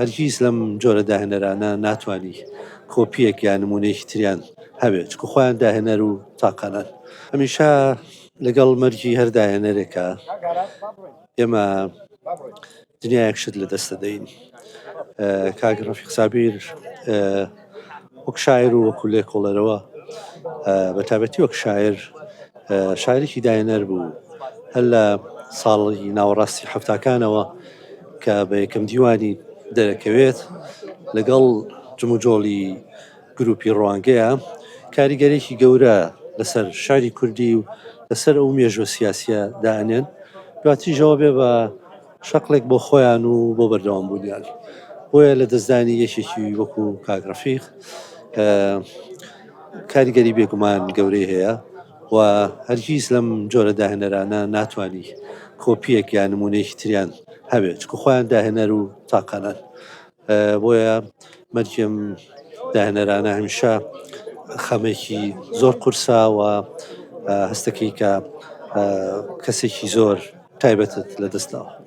هەرگیز لەم جۆرە داهێنەرانە ناتوانی کۆپیەک یان نمونەیەکی تریان هەبێت، چونکە خۆیان داهێنەر و تاقانەن. هەمیشە لەگەڵ مەرگی هەر داهێنەرێکە ئێمە دنیایەک شت لە دەست دەدەین. کاک ڕەفیق سابیر وەک شاعیر و وەکو لێکۆڵەرەوە، بە تایبەتی وەک شاعیر، شاعیرێکی داهێنەر بوو. هەر لە ساڵی ناوەڕاستی حەفتاکانەوە کە بە یەکەم دیوانی دەرەکەوێت لەگەڵ جموجۆڵی گروپی ڕوانگەیە، کاریگەرێکی گەورە لەسەر شاری کوردی و لەسەر ئەو مێژوە سیاسیە دائەنێن، دواتریشەوە بێ بە شەقلێک بۆ خۆیان و بۆ بەردەوام بوونیان. بۆیە لە دەستدانی یەکێکی وەکو کاک ڕەفیق کاریگەری بێگومان گەورەی هەیە و هەرگیز لەم جۆرە داهێنەرانە ناتوانی کۆپیەک یان نمونەیەکی تریان هەبێت، چونکە خۆیان داهێنەر و تاقانەن. بۆیە مەرگی ئەم داهێنەرانە هەمیشە خەمێکی زۆر قورسە و هەستەکەی کە کەسێکی زۆر تایبەتت لەدەستداوە.